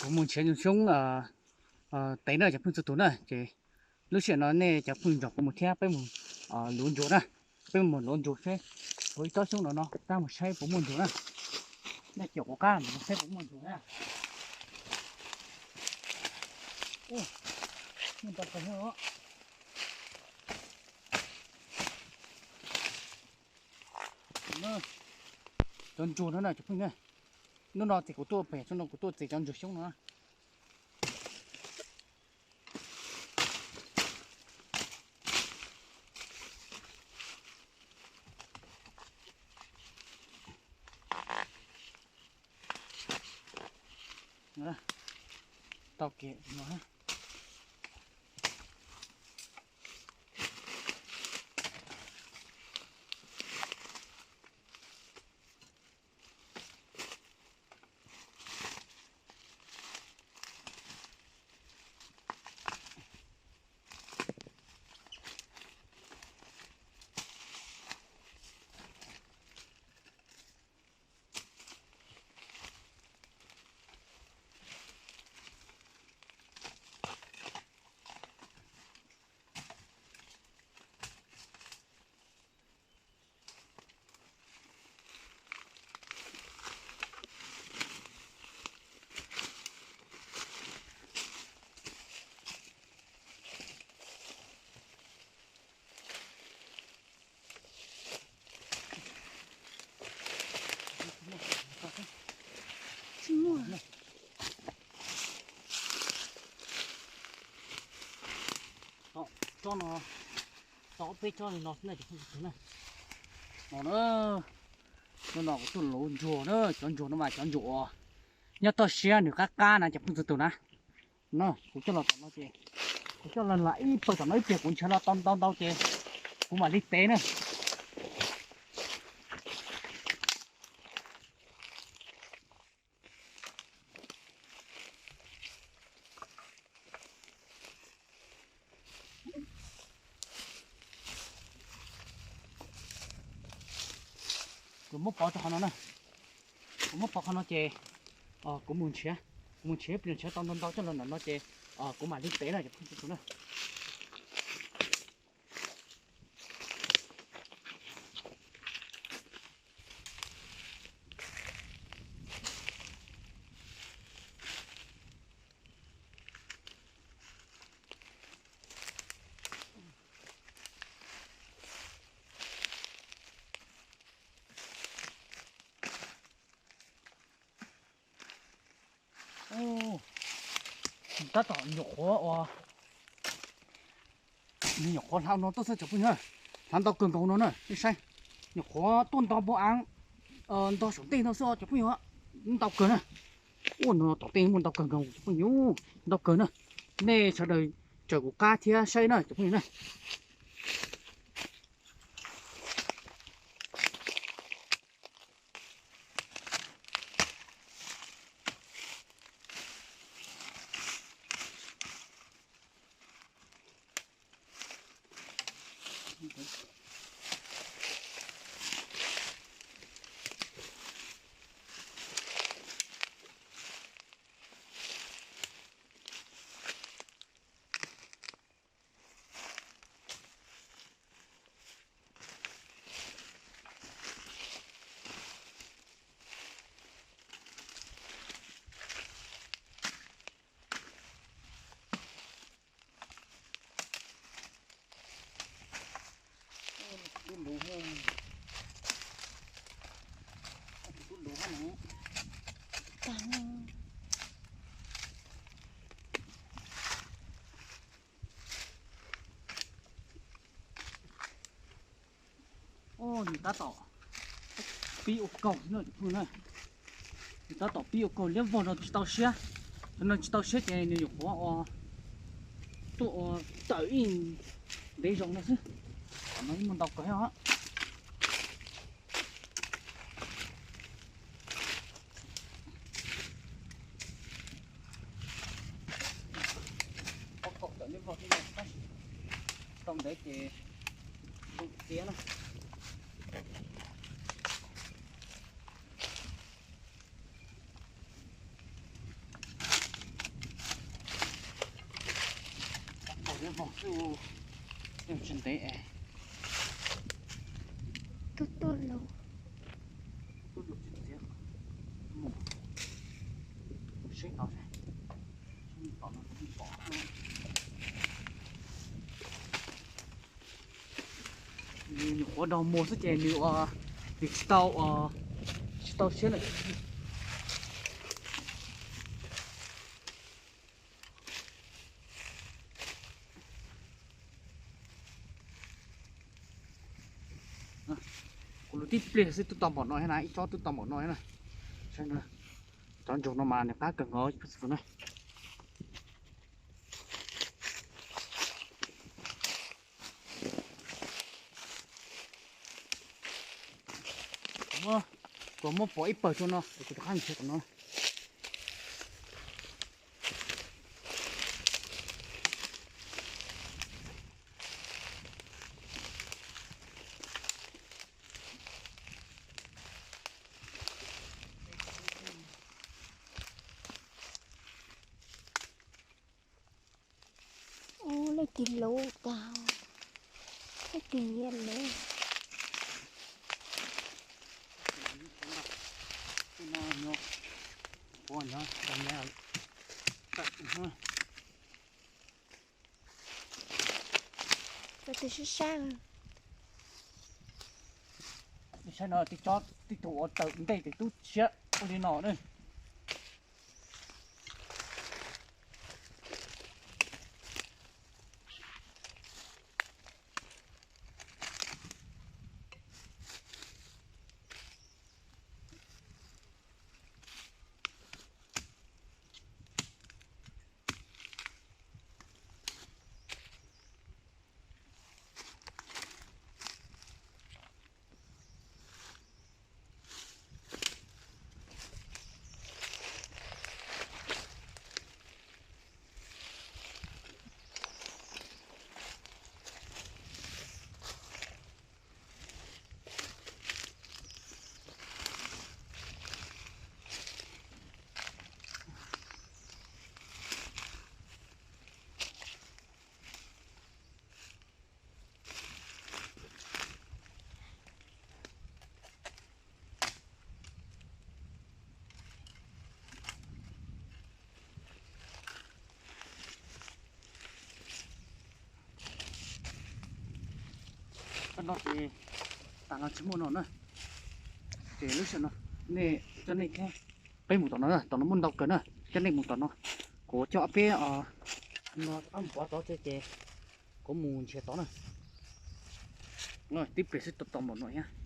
Kuv mus nrhiav xyoob tev na cov phooj ywg txhua tus na, ces lub sij hawm no nej cov phooj ywg nrog kuv mus thiab, peb mus luav ntsuag na. Peb mus luav ntsuag seb puas ib tsob xyoob no no, peb mus saib puas muaj ntsuag na. Nej caum kuv qab mus saib puas muaj ntsuag na. Muaj ntau kawg os. Cov ntsuag no na cov phooj ywg, hnub no ces kuv tuaj pem xyoob no, kuv tuaj txiav cov ntsuag xyoob no. Tau kev no. Tsis muaj. Tsob no, tau ob peb tsob li no xwb na cov phooj ywg na. No na, hnub no kuv tuaj luav ntsuag na, cov ntsuag no mas cov ntsuag uas nyob toj siab nws qab qab na cov phooj ywg txhua tus na. No kuv coj los tom no ces, kuv coj los lam ib pawg tom no ib pliag kuv nrhiav los tau ntau ntau ces kuv mam li tev na. Kuv muab pov rau qhov no na. Kuv muab pov qhov no ces kuv mus nrhiav, kuv mus nrhiav ib pliag nrhiav tau ntau ntau coj los tom no ces kuv mam li tev na cov phooj ywg txhua tus na. Tab tom nyuam qhuav ua, nws nyuam qhuav hlav no tuaj xwb cov phooj ywg, hlav ntau kawg nkaus no na nej saib. Nyuam qhuav tuaj ntau npaum av, ntau saum ntej no xwb os cov phooj ywg, ntau kawg na. Ua no tom tej muaj ntau kawg nkaus cov phooj ywg, ntau kawg na. Nej sawv daws raws kuv qab thiab saib na cov phooj ywg na. Nws tab tom pib ua kaug na, nws tab tom pib ua kaug liab vog no tsis tau siab. Cov no tsis tau siab ces nws nyuam qhuav ua, tuaj ua tawm ib ntev zog no xwb. Cov no muaj ntau kawg os. Ua kaug tawm liab vog thiab, tau ntev ces zoo txiav na. Mos xwb, tsis ntev es. Tuaj tuaj los, tuaj los tsis txiav, mus seb tod seb, tom no pom. Nws nyuam qhuav dog muag xwb ces nws ua, nws tsis tau, tsis tau siab lawm. Kuv lub tib pliag xwb twb tau npaum no thiab na, ib tsob twb tau npaum no thiab na. Saib na, cov ntsuag no mas nws qab kawg nkaus na. Kuv muab pom ib pawg rau no es kuv rov qab nrhiav tom no. Ub, leej twg luv tag, leej twg nyiam luv. Cov twg sib sab. Saib no, tib tsob tib tug ua tawm ntej ces tub siab ua li no na. Tam no ces, tam no tsis muaj no na. Ces lub sij hawm no, nej coj nej thiab peb mus tom no na, tom no muaj ntau kawg na, coj nej mus tom no. Kuv coj peb, no, ob pov tod ces kuv mus nrhiav tod na. Tib pliag xwb tau npaum no thiab.